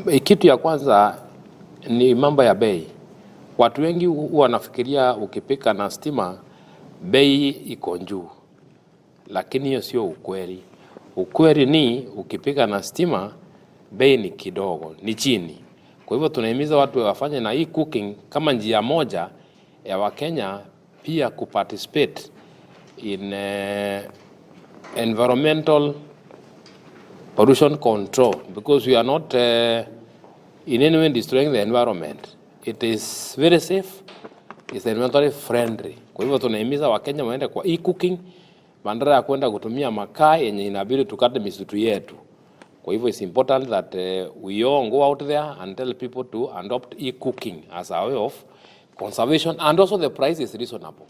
Kitu ya kwanza ni mambo ya bei. Watu wengi huwa wanafikiria ukipika na stima bei iko juu, lakini hiyo sio ukweli. Ukweli ni ukipika na stima bei ni kidogo, ni chini. Kwa hivyo tunahimiza watu wafanye na e-cooking kama njia moja ya Wakenya pia kuparticipate in environmental pollution control, because we are not in any way destroying the environment. It is very safe, it's environmentally friendly. Kwa hivyo tunahimiza Wakenya waende kwa e-cooking badala ya kwenda kutumia makaa yenye inabidi tukate misitu yetu. Kwa hivyo it's important that we all go out there and tell people to adopt e-cooking as a way of conservation, and also the price is reasonable.